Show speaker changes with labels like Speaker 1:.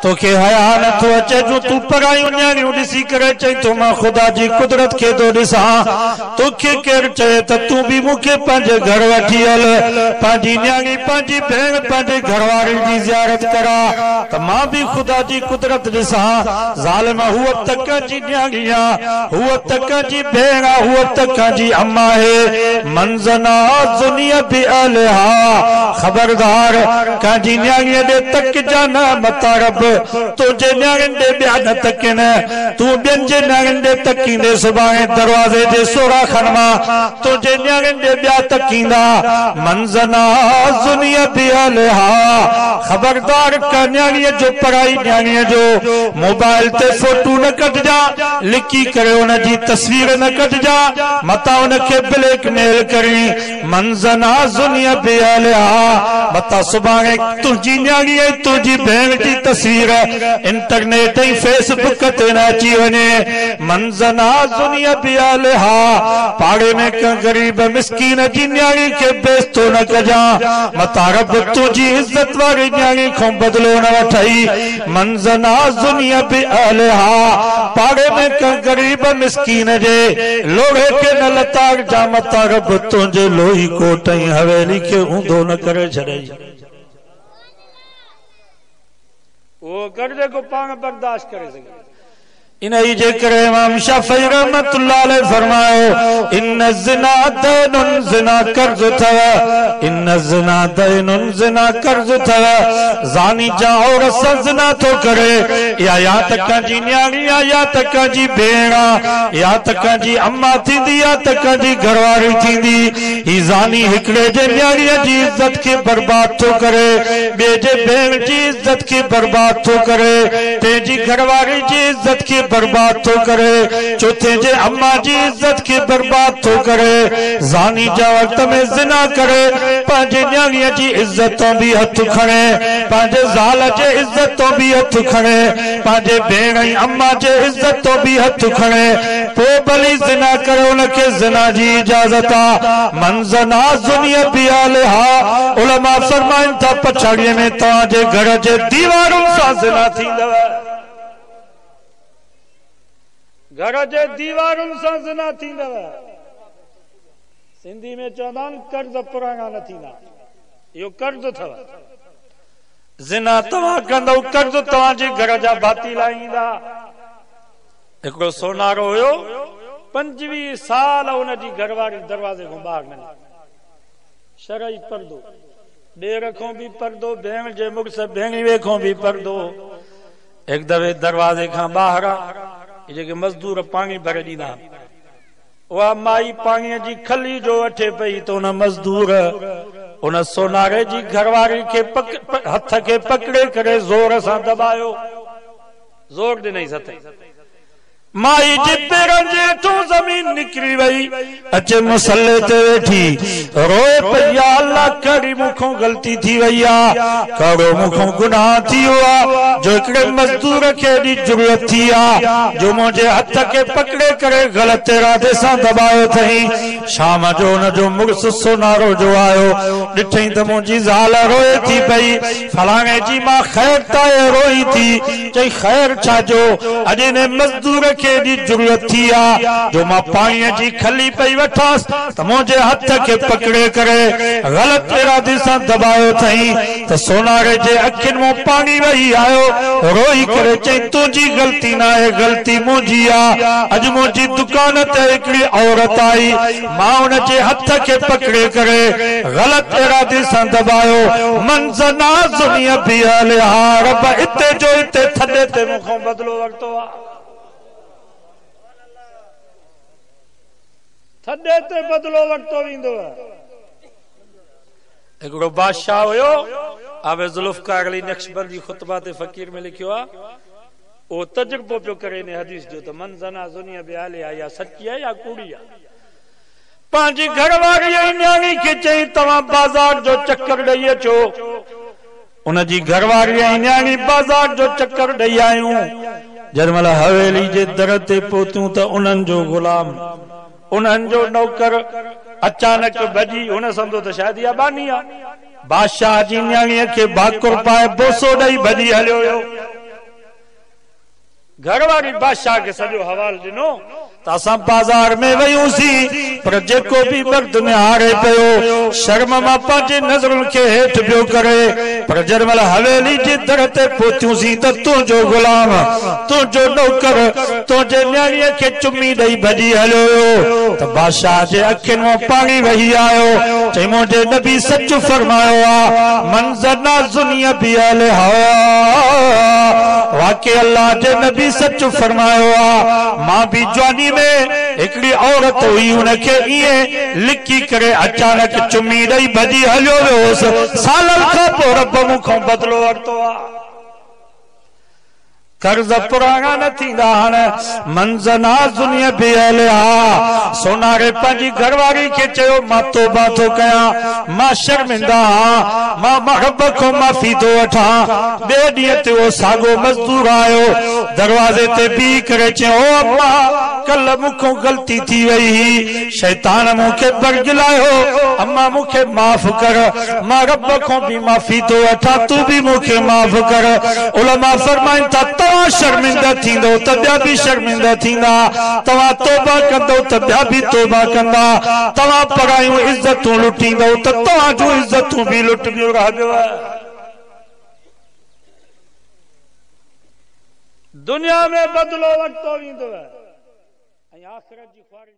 Speaker 1: तोखे हया नथो अचे जो तूं परायूं न्याणियूं ॾिसी करे चई थो मां ख़ुदा जी कुदरत खे थो ॾिसां। तोखे केरु चए त तूं बि मूंखे पंहिंजे घर वठी हल, पंहिंजी न्याणी पंहिंजी भेण पंहिंजे घरवारी जी ज़ियारत करा त मां बि ख़ुदा जी कुदरत ॾिसां। ज़ालिम हूअ त कंहिंजी न्याणी आहे, हूअ त कंहिंजी भेण आहे, हूअ त कंहिंजी अम्मा आहे। मंज़ना ज़ुनिया बि अहलिहा, ख़बरदार कंहिंजी न्याणीअ ॾे तकजां न, मतां रब तुंहिंजे न्याणियुनि ॾे ॿिया न तकनि। तूं ॿियनि जे न्याणियुनि ॾे तकींदे सुभाणे दरवाज़े जे सुराखनि मां तुंहिंजे न्याणियुनि ॾे ॿिया तकींदा। मंज़ना ज़ुनिया बि अहलिहा, ख़बरदार कंहिं न्याणीअ जो पराई न्याणीअ जो मोबाइल ते फोटू न कढिजां, लिकी करे उनजी तस्वीर न कढिजां, मतां उनखे ब्लैकमेल करी। मंज़ना ज़ुनिया बि अहलिहा, मतां सुभाणे तुंहिंजी न्याणी ऐं तुंहिंजी भेण जी तस्वीर इंटरनेट ऐं फेसबुक ते न अची वञे। मंज़ना ज़ुनिया बि अहलिहा, पाड़े में कंहिं ग़रीब मिसकीन जी न्याणी खे बेइज़्ज़तो न कजां, मतां रब तुंहिंजी इज़त वारी न्याणी खां बदिलो न वठई। मंज़ना ज़ुनिया बि अहलिहा, पाड़े में कंहिं ग़रीब मिसकीन जे लोहे खे न लताड़जां, मतां रब तुंहिंजे लोही कोट ऐं हवेली खे ऊंधो न करे छॾई।
Speaker 2: उहो कर जेको पाण बर्दाश्त करे सघे।
Speaker 1: इन्ही जे करे इमाम शाफ़ी रहमतुल्लाह अलैह फरमायो, इन ज़िना दैनुन ज़िना कर्ज़ अथव, इन ज़िना दैनुन ज़िना कर्ज़ अथव। ज़ानी जा औरत सां ज़िना थो करे, या त कंहिंजी न्याणी आहे, या त कंहिंजी भेण आहे, या त कंहिंजी अम्मा थींदी, या त कंहिंजी घरवारी थींदी। ही ज़ानी हिकिड़े जे न्याणीअ जी इज़त खे बर्बाद थो करे, ॿिए जे भेण जी इज़त खे बर्बाद थो करे, टे घरवारी जी इज़त खे बर्बाद थो करे, चौथे जे अम्मा जी इज़त खे बर्बाद थो करे। ज़ानी जा वक़्त में ज़िना करे, पंहिंजे न्याणीअ जी इज़त तो बि हथु खणे, पंहिंजे ज़ाल जे इज़त तो बि हथु खणे, पंहिंजे भेण ऐं अम्मा जे इज़त तो बि हथु खणे, पोइ भली ज़िना करे, उनखे ज़िना जी इजाज़त आहे। मंज़ना ज़ुनिया बि अहलिहा, उलमा फरमाइनि था पछाड़ीअ में तव्हांजे घर जे दीवारुनि सां ज़िना थींदव,
Speaker 2: घर जे दीवारुनि सां ज़िना थींदव। सिंधी में चवंदा आहिनि कर्ज़ पुराणा न थींदा, इहो कर्ज़ अथव।
Speaker 1: ज़िना तव्हां कंदव, कर्ज़ तव्हांजे घर जा भाती लाहींदा। हिकिड़ो सोनारो हुयो,
Speaker 2: 25 साल उनजी घरवारी दरवाज़े खां ॿाहिरि न निकिती। शरई पर्दो, ॾेर खां बि पर्दो, भेण जे मुड़ुस भेणीवे खां बि पर्दो। हिकु दफ़े दरवाज़े खां ॿाहिरां जेके मज़दूर पाणी भरे ॾींदा आहिनि, उहा माई पाणीअ जी खली जो वठे पई त उन मज़दूर उन सोनारे जी घरवारी खे हथ खे पकड़े करे ज़ोर सां दॿायो, ज़ोर ॾिनई हथ।
Speaker 1: माई जे पेरनि जे हेठों ज़मीन निकिरी वई, अचे मुसले ते वेठी रोए पई, या अल्लाह कहिड़ी मूंखां ग़लती थी वई आहे, कहिड़ो मूंखां गुनाह थी वियो आहे जो हिकिड़े मज़दूर खे एॾी जुर्अत थी आहे जो मुंहिंजे हथ खे पकड़े करे ग़लति इरादे सां दॿायो अथई। शाम जो हुनजो मुड़ुस सोनारो जो आयो, ॾिठई त मुंहिंजी ज़ाल रोए थी पई, फलाणे जी मां ख़ैर त आहे रोई थी। चई ख़ैर छा जो, अॼु हिन मज़दूर खे एॾी जुर्अत थी आहे जो मां पाणीअ जी खली पई वठांसि त मुंहिंजे हथ खे पकड़े करे ग़लति इरादे सां दॿायो अथई। त सोनारे जे अखियुनि मां पाणी वही आयो, रोई करे चई तुंहिंजी ग़लती न आहे, ग़लती मुंहिंजी आहे। अॼु मुंहिंजी दुकान ते हिकिड़ी औरत आई, मां हुनजे हथ खे पकड़े करे ग़लति इरादे सां दॿायो। मंज़ना ज़ुनिया बि अहलिहा, रब हिते जो हिते थॾे ते मूंखां बदिलो वरितो आहे,
Speaker 2: थॾे ते बदिलो वरितो वेंदो आहे।
Speaker 1: हिकिड़ो बादशाह हुयो, आवे ज़ुल्फ़कार अली नक्शबंदी ख़ुतबा ते फ़क़ीर में लिखियो आहे, उहो तजुर्बो पियो करे इन हदीस जो त मंज़ना ज़ुनिया बि अहलिहा, या सची आहे या कूड़ी आहे। पंहिंजी घरवारी ऐं न्याणी खे चई तव्हां बाज़ार जो चक्कर ॾेई अचो। उनजी घरवारी ऐं न्याणी बाज़ार जो चक्कर ॾेई आयूं। जंहिं महिल हवेली जे दर ते पहुतियूं त उन्हनि जो ग़ुलाम, उन्हनि जो नौकर अचानक भॼी, हुन सम्झो त शायदि इहा बानी आहे, बादशाह जी न्याणीअ खे भाकुर पाए बोसो ॾेई भॼी हलियो वियो।
Speaker 2: گهر واري بادشاهه کي سڄو حوال ڏنو ته اسان بازار ۾ ويونسين، پر جيڪو به مرد نهاري پيو، شرم مان پنهنجي نظرن کي هيٺ پيو ڪري، پر جنهن مهل حويلي جي در تي پهتيونسين ته تنهنجو غلام، تنهنجو نوڪر، تنهنجي نياڻيء کي چمي ڏئي ڀڄي هليو ويو ته بادشاهه جي اکين مان پاڻي وهي آيو، چئي منهنجي نبي سچ فرمايو آ، من زنا زني باهلها، واقعي الله جي نبي سچ فرمايو آ، مان به جواني ۾ هڪڙي عورت هئي ان کي ائين لڪي ڪري اچانڪ چمي ڏئي ڀڄي هليو ويو هوس، سالن کان پوء رب مون کان بدلو ورتو آ. قرض پراڻا نه ٿيندا هاڻ، من زنا زني باهلها، سوناري پنهنجي گهرواري کي چيو مان توبه ٿو ڪيان، مان شرمنده آهيان، مان رب کان معافي ٿو وٺان. ٻئي ڏينهن تي اهو ساڳو مزدور آيو، دروازي تي بيهي ڪري چيائين، او اما! ڪلهه مون کان غلطي ٿي وئي هئي، شيطان مون کي برغلايو، اما مون کي معاف ڪر، مان رب کان به معافي ٿو وٺان، تون به مون کي معاف ڪر. علماء فرمائن ٿا، توهان شرمنده ٿيندؤ ته ٻيا به شرمنده ٿيندا، توهان توبه ڪندؤ ته ٻيا به توبه ڪندا، توهان پرايون عزتون لٽيندؤ ته توهان جون عزتون به لٽبيون رهنديون. دنيا ۾ بدلو ورتو ويندو ۽ آخرت جي خواري.